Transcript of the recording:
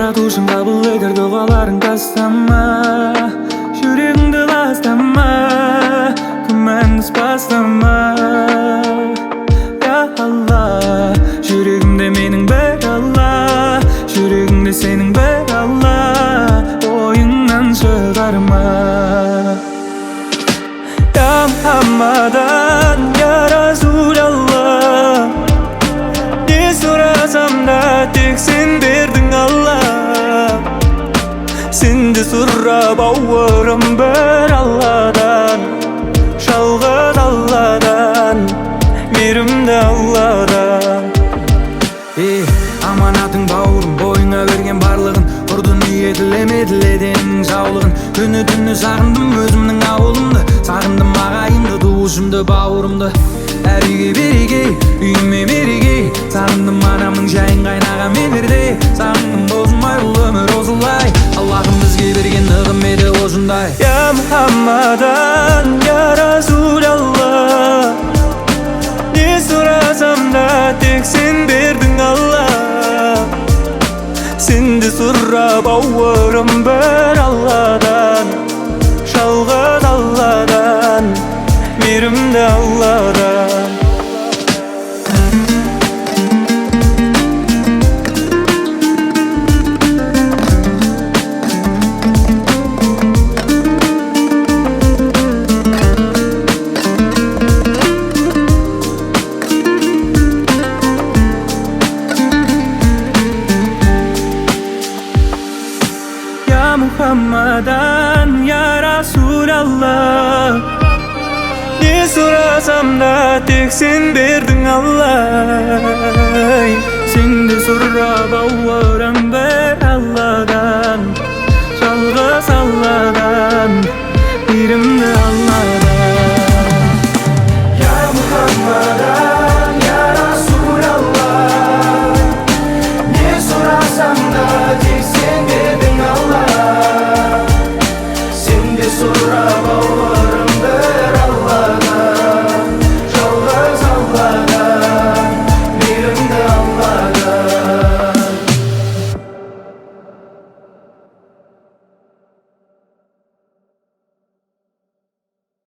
Жаратушың қабыл етер дұғаларың, тастама, жүрегіңді ластама, күмәнді бастама. Я Алла, жүрегімде менің бір Алла, жүрегімде сенің бір Алла, ойыңнан шығарма. Я Мұхаммадан, я Расулалла, не сұрасам да тек сен бердің, Алла. Сенде сұрап ауырым бір Алладан, жалғыз Алладан, мейірімді Алладан. Ей, аманатың бауырым, бойыңа берген барлығын, құр дүние тілеме, тіледеннің жаулығын. Күні түні сағындым өзімнің ауылымды, сағындым ағайынды, туысымды, бауырымды. Әр үйге береке, үйіме мереке, сағындым анамның жайын қайнаған менерде. Сағындым бозымай, бұл өмір осылай, Аллахым бізге берген нығметі осындай. Я Мұхаммадан, я Расулалла, не сұрасам да тек сен бердің, Алла. Сенде сұрап ауырым бір Алладан, жалғыз Алладан, мейірімді Алладан. Я Мұхаммадан, я Расулалла, не сұрасам да тек сен бердің, Алла. Сенде сұрап ауырам бір Алладан, жалғыз Алладан,